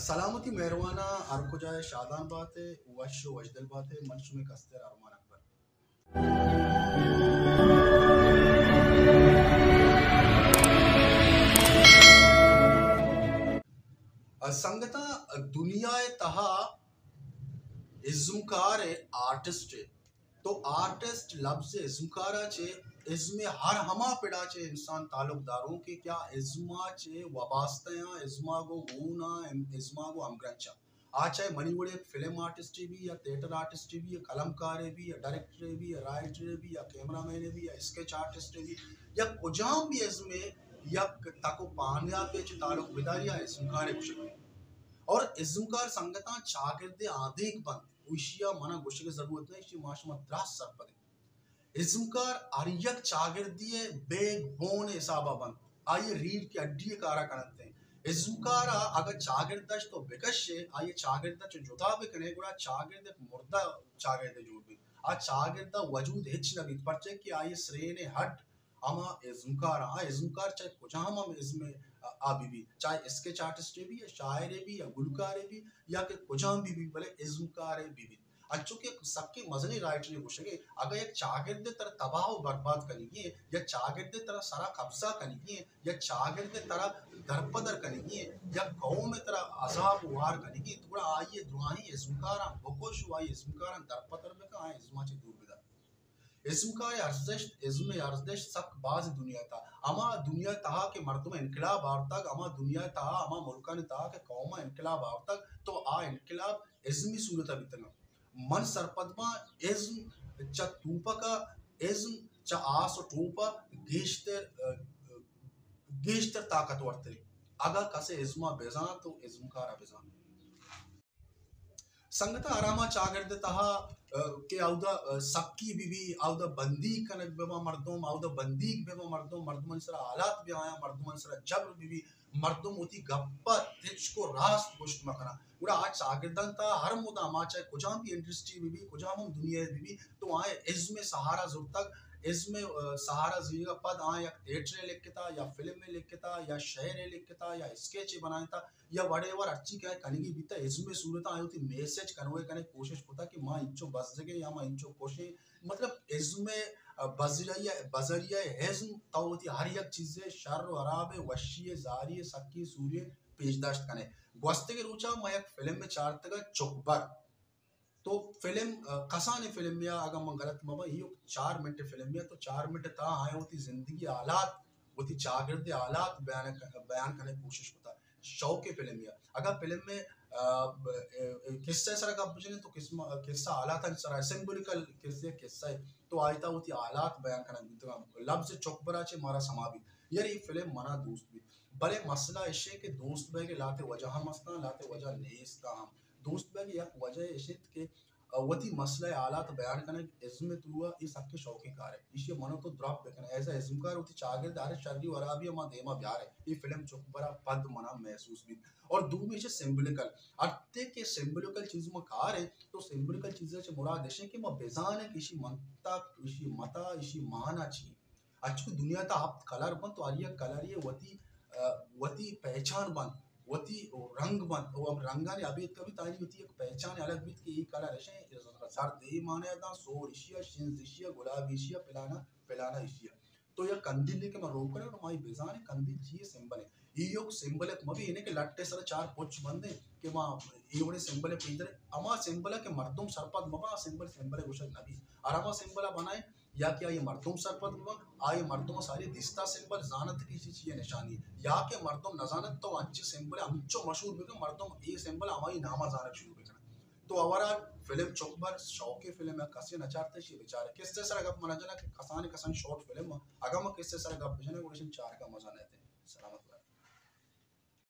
سلامتی مہرواناں، ہر کجا ئے شادان بات ئے، وش و وشدل بات ئے۔ من شمے کستر ارمان اکبر۔ سنگتاں، دنیا ءِ تہا ازمکار ءِ، آرٹسٹ ءِ، تو آرٹسٹ لبز ازمکار ءَ چہ ازم ءِ ہر ہما پڑا چہ انسان تعلق داروں کہ کیا ازم ءَ چہ وابستہ آں، ازم ءَ گوں گون آں، ازم ءَ گوں ہمگرنچ آں۔ آ چاہے منی وڑ یک فلم آرٹسٹے بی یا تھیٹر آرٹسٹے بی یا قلمکارے بی یا ڈائریکٹرے بی یا رائٹرے بی یا کیمرہ مینے بی یا اسکیچ آرٹسٹے بی یا کجام بی ازمے یک تک و پہناتے چہ تعلق بداری، آ ازمکارے گوشگ۔ اور ازمکار سنگتاں چاگردے آدینک بنت، و ایشی ءَ منا گوشگ ضرورت نہ، ایشی ما شما دراست سرپد ایں۔ ازمکار ہر یک چاگردی ءِ بیک بون ءِ حساب ءَ بنت، آئی ءِ ریڑھ کی ہڈی ءِ کار ءَ کننت۔ ازمکار ءَ اگاں چاگرد اش تو بکش ئے، آئی ءِ چاگرد ءَ چو جتا بکن ئے، گڑا چاگرد یک مردہ چاگردے جوڑ بیت۔ آ چاگرد ءَ وجود ہچ نہ بیت، پرچہ کہ آئی ءِ سرین ءِ ہڈ ہما ازمکار آں۔ آ ازمکار چاہے کجام ہم ازم ءَ آ بہ بیت، چاہے اسکیچ آرٹسٹے بی یا شاعرے بی یا گلکارے بی یا کہ کجام بہ بیت، بلے ازمکارے بہ بیت۔ انچو کہ سکیں مزنیں رائٹرے گوشگ ءَ، اگاں یک چاگردے ترا تباہ و برباد کنگی ایں یا چاگردے ترا سرا قبضہ کنگی ایں یا چاگردے ترا درپدر کنگی ایں یا قوم ءَ ترا عذاب وار کنگی ایں، تو گڑا آئی ءِ دراہیں ازمکاراں بکش و آئی ازمکاراں درپدر بکن، آئی ازم ءَ چہ دور بدار۔ ازمکار ءِ ارزشت، ازم ءِ ارزشت سک باز دنیا ءِ تہا۔ ہما دنیا ءِ تہا کہ مردم انقلاب آورتگ، ہما دنیا ءِ تہا، ہما ملکانی تہا کہ قوم ءَ انقلاب آورتگ، تو آ انقلاب ازمی صورت ءَ بیتگ۔ من سرپد باں، ازم چہ توپک ءَ، ازم چہ آس و ٹوپ ءَ گیشتر، گیشتر طاقتور تریں۔ اگاں کسے ازم ءَ بزانت تو ازمکار ءَ بزانت۔ سنگتاں، ہر ہما چاگرد ءِ تہا، ءَ، کہ اودا، ءَ، سکی بہ بی، اودا بندیگ کنگ بہ باں مردم، اودا بندیگ بہ باں مردم، مردمانی سرا حالات بیایاں، مردمانی سرا جبر بہ بی، مردم وتی گپ ءَ تچک و راست گوشت مہ کناں، گڑا آ چاگردانی تہا ہر مدام آ چاہے کجام بھی انڈسٹری بہ بی، کجام ہم دنیا بہ بی، تو آ ازم ءِ سہارا زرتگ، ازم ءِ، ءَ، سہارا زیرگ ءَ پد آ یک تھیٹرے لکھتا یا فلمے لکھتا یا شعرے لکھتا یا اسکیچے بنائینتا، یا وٹ ایور ہرچی کہ کنگی بیتا، ازم ءِ صورت ءَ آئی وتی میسج کنوے کنگ کوشش کتا کہ ما انچو بزگیں یا ما انچو کشیں۔ مطلب، ازم ءِ، ءَ، بذریعہ، بذریعہ ازم تو وتی ہر یک چیزے شر و حراب ءِ، وشی ءِ، زاری ءِ، سکی ءِ، سوری ءِ پیش داشت کنے۔ گوستگیں روچا ما یک فلم چارتگا چکبر۔ تو فلم، ءَ، کسانیں فلمے ءَ، اگاں من غلط مہ باں، ایوک چار منٹ فلمے ءَ، تو چار منٹ ءِ تہا آیاں وتی زندگی حالات، وتی چاگرد ءِ حالات بیان ک-، بیان کنگ ءِ کوشش کتا۔ شوقیں فلمے ءَ۔ اگاں فلم ءِ، ءَ، ب-، ءَ، قصہ ءِ سرا گپ بجنیں تو قسم-، قصہ حالاتانی سرا، سمبولیکل قصہ، قصہ ءِ، تو آئی تہا وتی حالات بیان کنگ بیتگ۔ لبز چکبر ءَ چہ مارا سما بیت۔ یار، اے فلم منا دوست بیت۔ بلے مسئلہ ایش انت کہ دوست بیگ ءِ لہتے وجہ ہم استاں، لہتے وجہ نیستاں ہم۔ دوست بیگ ءِ یک وجہ ایش انت کہ وتی مسئلہ ءِ حالات بیان کنگ ازم ءِ تھرو ءَ، اے سکیں شوقیں کارے۔ ایشی ءَ من ءُ تو دراپ بہ کنیں۔ ایز اے ازمکار وتی چاگرد ءِ ہر شری و ہرابی ءَ ما دیما بیاریں۔ اے فلم چکبر ءَ پد منا محسوس بیت۔ اور دومی چہ سمبولیکل، ہر تے کہ سمبولیکل چیز ما کاریں، تو سمبولیکل چیز ءَ چہ مراد ایش انت کہ ما بزانیں کہ ایشی منطق، ایشی متا، ایشی مانا چی انت۔ انچو کہ دنیا ءِ تہا ہپت کلر بنت، تو ہر یک کلرے وتی، ءَ، وتی پہچان بنت، وتی رنگ بنت، و ہم رنگانی ابید کبھی تانی وتی یک پہچان الگ بیت کہ اے کلر ایش انت، زرد اے معنی ءَ داں، سور ایشی ءَ، شنز ایشی ءَ، گلابی ایشی ءَ، پلانا، پلانا ایشی ءَ۔ تو یک کندیلے کہ ما روک کنیں، ما اے بزانیں کندیل چی ءِ سمبل انت۔ اے یک سمبل ءِ مہ بی، اے نہ کہ لٹ ءِ سرا چار پچ بندیں کہ ما اے وڑیں سمبل ءِ پیدر، ہما سمبل ءَ کہ مردم سرپد مہ باں، آ سمبل سمبل ءِ گوشگ نہ بیت۔ ہر ہما سمبل ءَ بنائیں یا کہ آئی مردم سرپد بہ باں، آئی مردم ساری دیستا سمبل زانت کہ ایشی چی ءِ نشانی، یا کہ مردم نہ زانت تو انچیں سمبل ہمچو مشہور بکن، مردم اے سمبل ہمائی نام ءَ زانگ شروع بکنت۔ تو اوورآل فلم چکبر شوقیں فلم ءَ، کسے نہ چارتے، ایشی بچارے۔ قصے ءِ سرا گپ من نہ جناں کہ کسانیں کسانیں شارٹ فلم ءَ، اگاں ما قصے ءِ سرا گپ بجنیں گڑا ایشی چارگ ءَ مزہ نہ اتیں۔ سلامت بات۔